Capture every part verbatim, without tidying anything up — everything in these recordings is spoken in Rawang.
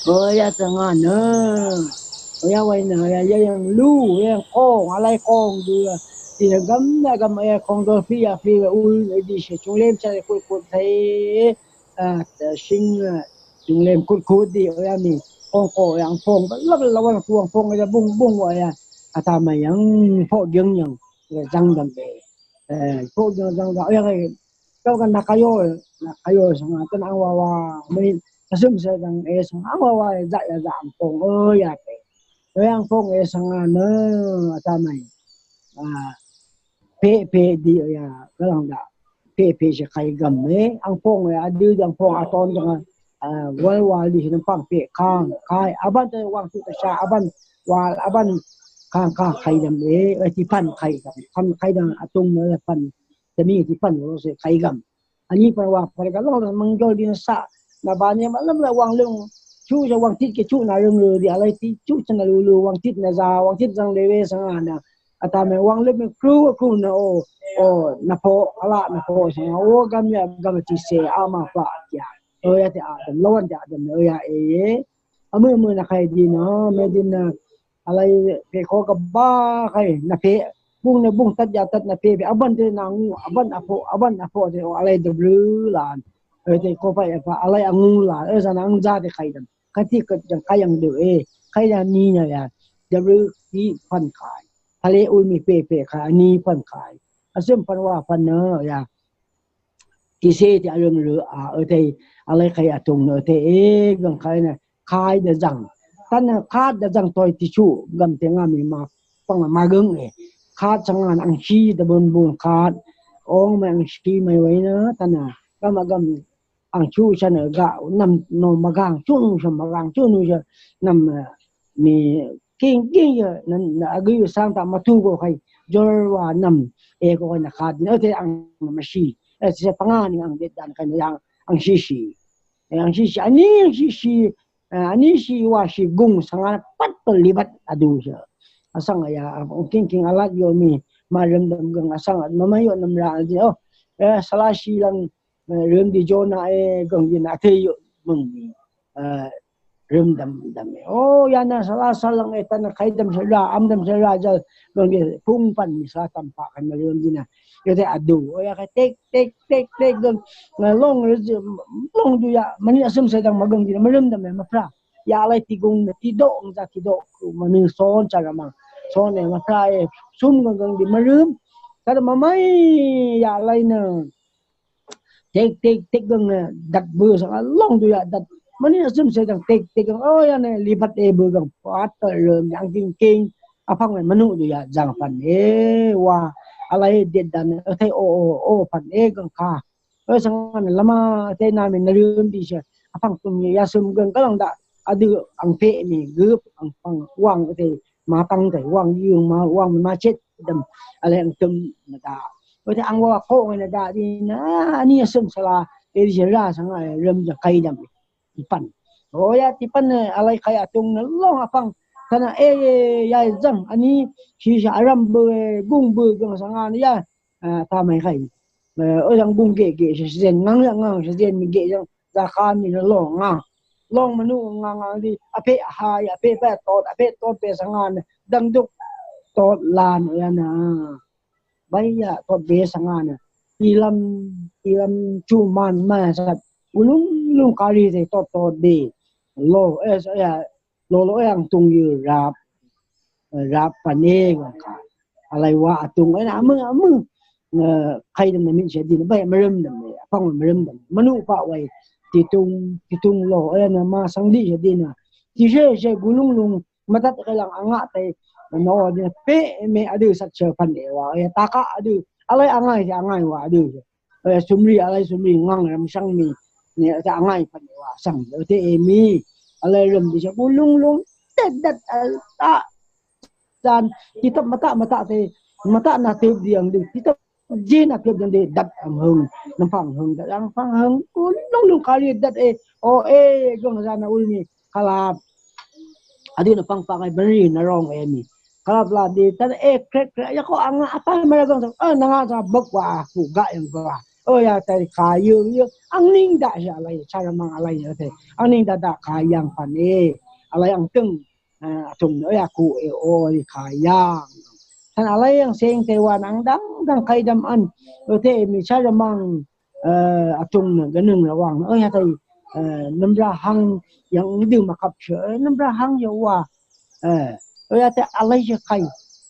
Ò ya tø̀ngà nø. Ò ya wàí nø ya yà yv̀ng lú, yà yv̀ng kong, vlay kong dø. Dì nø gv̀m nø gv̀m ya kong dø fì ya fì we ul dì shì chunglem chà kut kut tei. A, shing, a, chunglem kut kut dì ò ya mì. Kong ko yv̀ng kong, lvp lvp wv̀ng tuang kong ya bung bung wa ya. Vtà mèy yv̀ng, pok yv̀ng yv̀ng. Ya zang dv̀m be. E, pok yv̀ng zang dv̀m. Ò ya kèí Kau kan nakayo, nakayo sanga kan angwawa, meni asum se dang e sanga angwawa e za ya za angpong o ya pe. E angpong e sanga nø atamai. A, pe pe di ya galang da. Pe pe se kai gam e angpong e adu angpong aton dang a wal wal di nang pang pe kang kai aban te wang tu ta sha aban wal aban kang kang kai dam e e ti pan kai dam pan kai dam atung nø pan. Tami ti pan ro se kai gam. Ani pan wa pan ga long mang jol din sa. Na ba ne ma lam la wang lung. Chu ja wang tit ke chu na lung lu di alai ti chu cha na lu lu wang tit na za wang tit zang le we sang ana. Ata me wang le me kru kru na o. O na po ala na po sang o gam ya gam ti se ama pa ya. O ya te adam lawan te adam o ya e. Amu mu na kai din na me din na Alai pe ko ka ba kai na pe bung ne bung tat ya tat na pe pe aban te na ngu aban apo aban apo te o alai de blu lan. E te ko pa ya pa alai angu lan. E sa na ang za te kai dam. Ka ti ka jang kai yang de e. Kai ya ni na ya. De blu ti pan kai. Pale ul mi pe pe kai ni pan kai. Asem pan wa pan na ya. Ti se ti alum lu a o te alai kai atung no te e gang kai na. Khai dvzvng. Tanø khat dvzvng tøy tichú gvm tè ngà mì ma pvng ma gøng e. Khat chvngàn angshi dvbun bun khat. Ong mè angshi mè wèí nø tanø gvm gvm angchú chvnø gaq nvm nò mvgàng chunù chvm mvgàng chunù chvm nvm mì king king yø nvm agø yø sang taq mvtu gø khai jor wa nvm e gø khai nvkhat nø te ang mvshi. E te pvngà ni ang det dan khai nø yang angshi shi. Angshi shi ani angshi shi Ani shì wa shì gùng svng a pvt pvl lìbvt vdu shì. Vsvng ya king king vlat yo mì màrøm dvm gøng vsvng mvmvyo nvmra di o. Svla shì lvng røm di jona e gøng di na te yo møng mì røm dvm dvm e. O ya na svla svlvng e tana kai dvm svla am dvm svla jal gøng di pung pan mì svla tam pa kan røm di na. Yo te vdu o ya kai tek tek tek tek gøng. Long long du ya mani asum se dang magøng di mvløm dam mvpra. Ya lai ti gong ti do ngza ti do mani son cha ramang. Son ne mvpra e sum gøng gøng di mvløm. Kada mamai ya lai na. Tek tek tek gøng na dat bu sa long du ya dat. Mani asum se dang tek tek gøng o ya ne libat e bu gøng pat løm yang king king. Apang mvnu du ya jang pan e wa. Alai det dan e thai o o o pan e gøng ka. Ơ svng lvma te nami nvrøm di shì. Vpvng tøm yasøm gøng gvlvng daq vdø angpeq ni gøp angpvng wang te matang te wang yøng ma wang ma chet dvm ale angtøm nvdaq. Ơ te angwa koq nvdaq di na ani yasøm svla te di shì ra svng røm jvng kai dvm. Tipan. Oya tipan alai kai atung na long vpvng. Kana e ya jvng ani shì shà rvm bø gung bø gøng svng ani ya. A, tamay kay. Ø, ø, yv̀ng bung gè gè shvzèn ngang yv̀ng ngang shvzèn mì gè yv̀ng zaka mì lò ngang. Long mvnu ngang ngang di vpeq hay vpeq pè tot vpeq tot pè svngan dvng duk tot lan yv̀ng na. Bay ya tot be svngan. Ilvm ilvm chuman ma sat ulung lung kali te tot tot be. Lo e sa ya Lolo yang tung yø rap rap pane gong ka. Alai wa atung ena amø amø. Kaidam na min shadin bai mrem dam. Apang mrem dam. Manu pa wai titung titung lo ena ma sangdi shadin na. Ti she she gulung lung matat kailang anga tai. No din pe me adu sat she pan e wa ya taka adu. Alai angai angai wa adu. Sumri alai sumri ngang ram sang mi. Ni ta ngai pan wa sang te e mi. Alai ram di sa bu lung lung. Te dat al ta. Dan kita mata mata te mata na te diang di kita jin a te diang di dat am hung. Nampang hung dat nampang hung. Ku lung lung kali dat e. O e gong sa na ul mi. Kalap. Adi na pang pang ai beri na rong e mi. Kalap la di tan e krek krek ya ko anga apa mara gong sa. Ah nanga sa bok wa ku ga yang ko wa. Ò ya taq kà yøng yøng. Ang ning daq shì vlay, chá rvmvng vlay nø tè. Ang ning daq daq kà yv̀ng pvn e. Vlay ang tøng, a, vtùng nø, ò ya ku e o rì kà yv̀ng. Tàn vlay ang seng tè wa nvng dvng dvng kàí dvm vn. Ò tè mì chá rvmvng, a, vtùng nø, gvnøng nø wang. Ò ya tè, a, nvmra hang yv̀ng dø mvkvp shì. Nvmra hang yø wa. A, ò ya tè vlay shì kàí.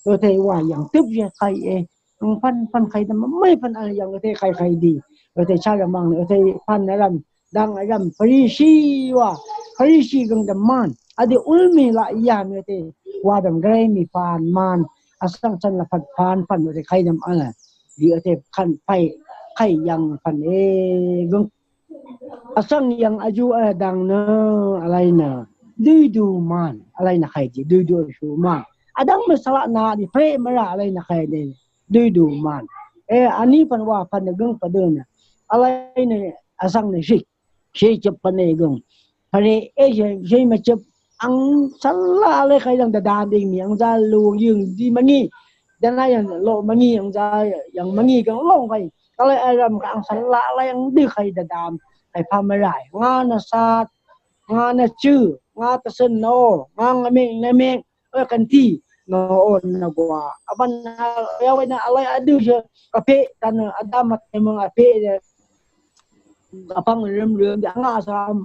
Ò tè wa yv̀ng tøp shì kàí e. Ang pvn, pvn kàí dvm, mvmay pvn ang yv̀ng tè kàí kàí dì. Ò tè chá rvmvng, ò tè pvn rvm, dvng rvm, Pharisi wa, Pharisi gøng dvm man. Vdø ulmi laq yà mì ò tè, wa dvm gvray mì pvn man. Vsvng chvn laq pvn pvn pvn ò tè kàí dvm ang. Dì ò tè kàn pàí, kàí yv̀ng pvn e gøng. Vsvng yv̀ng vju vdv̀ng nø, vlay nø, dø dø man, vlay nø kàí dì, dø dø shù man. Vdv̀ng mvsvlaq na dì, pè mvrà vlay nø kàí dì. Dø dø man. E, vní pvn wa pvn nø gøng pvdø nø. Vlay nø, vsvng nø shì. Shì chøp pvn e gøng. Pvre e shì, shì mvchøp. Ang sala vlay kàí dvng dvdam ding mì, ang za lung yøng dì mvngi. Dvna yv̀ng lo mvngi, ang za yv̀ng mvngi gøng long kàí. Kàlay vram kà ang sala vlay ang dø kàí dvdam. Kàí pà mvray. Nga nø sat, nga nø chø, nga tvsøn nø, nga ngvmeng nø meng. Ò, kàntì, nø, ò, nø gwa. Vbvn, a, ya wē nø, vlay vdø shì, vpè, tàn nø, vdvm mvt, mvng vpè, vpvng røm røm, dì, ngà sàm,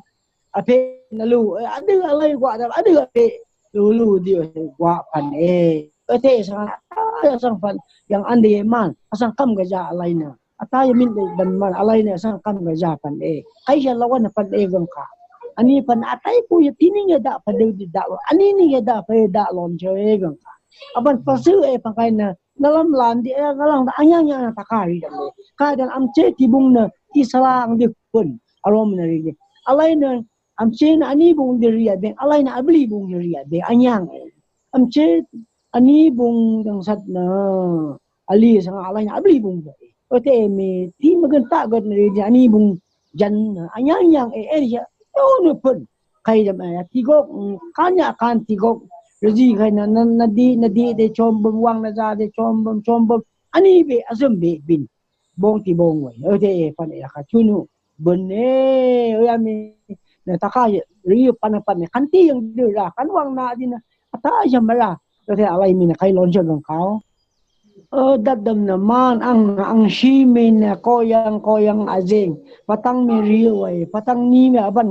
vpè, nø lù, ò, vdø, vlay gwa, dvm, vdø, vpè, lù, lù, dì, ò, gwa, pvn, e. Ò, tè, svng, a, svng pvn, yv̀ng vn dì, man, svng kvm gvza, vlay nø. Vtá yà mìn dø dvn mvn vlay nø vsvng kvm gvza pvn e. Kàí shà lawvn pvn e gøng kà. Vní pvn vtá yà ku yà tì nìng yà daq pvdø dì daq lon. Vní nìng yà daq pvdø daq lon chø e gøng kà. Vbvn pvsø e pvn kàí nø. Ngvlvm lan dì e ngvlvng daq anyang nyang nø taq kà rì dvn e. Kà dvn vmché tì bung nø tì svlang dì pvn. Vrom nø rì dì. Vlay nø vmché nø vní bung dì rì yà dì. Vlay nø vblì bung dì rì yà dì. Anyang e. Vmché vní bung dvng sat nø. Vlì svng vlay nø vblì bung dø. Ò tè mì tì mvgøn taq gøt nø rì dì vní bung jvn nø. Anyang yang e e rì yà. Yò nø pvn. Kàí dvm e tì gok. Kàn yà kàn tì gok. Rvzì kàí nø nø nø dì nø dì dè chom bøm wang nø za dè chom bøm chom bøm. Vní bè vzøm bè bìn. Bong tì bong wē. Ò tè e pvn e kà chunø. Bøn e, ò yà mì, nø taq kà rì pvn pvn e, kàntì yv̀ng dø rà, kàn wvng nà dì nø, vtá yv̀m rà, ò tè vlay mì nø kàí lon shì gøng kàò. Ò, dvdvm nø man, ang, ang shì mì nø, koyv̀ng, koyv̀ng vzeng, pvtvng mì rì wē, pvtvng nì mì vbvn,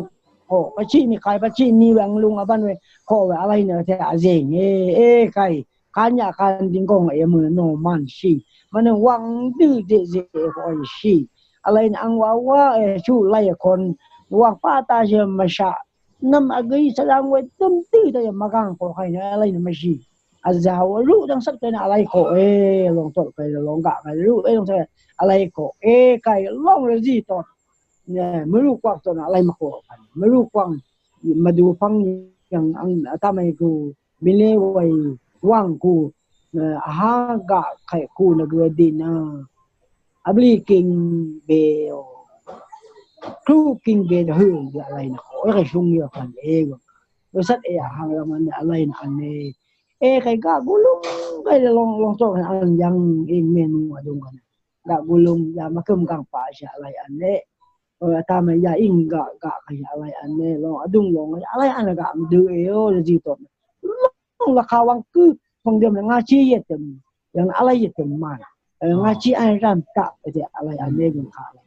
ko, pvchì mì kàí, pvchì nì wē, ang lung vbvn wē, ko wē, vlay nø, ò tè vzeng, e, e, kàí, Kàn yà kàn dìng gong e mø nò man shì. Mvnø wang dø dè dè e koy shì. Vlay nø ang wa wa e shù lay kon. Wang pà taq shì mvshaq. Nvm vgø svlang wē døm dø taq yà mvgang ko kàí nø vlay nø mvshì. Vza wa rú dvng sat kàí nø vlay ko e. Long tot kàí long gaq kàí rú e long sat vlay ko e kàí long rvzì tot. Nø mvrú kwang tot nø vlay mvko kàí. Mvrú kwang mvdu pvng yv̀ng ang vtá mvgø. Bìlé wàí wàng kù, e, vhá gaq kèk kù nvgø dì nø. Vblì king bèò. Klú king bèò hø dì vlay nø. Ó kèk shúng yø pv̀n e gø. Vsvt e vháng rvmvn vlay nø vnè. E kèk gaq gulúng gaq long long tò kèk vn yv̀ng ing mènù vdùng gaq. Gaq gulúng yà mvkøm gv̀ng pà shà vlay vnè. Ò, vtá mvya ing gaq gaq kà yà vlay vnè. Long vdùng long vlay vnè gaq mvdø e ó, dì tò. Long lvkà wvng kø, tòng døm ngà chì yvtøm. Yvng vlay yvtøm mvn. Ò, ngà chì vnè rvm taq, dì vlay vnè gøng kaq vlay.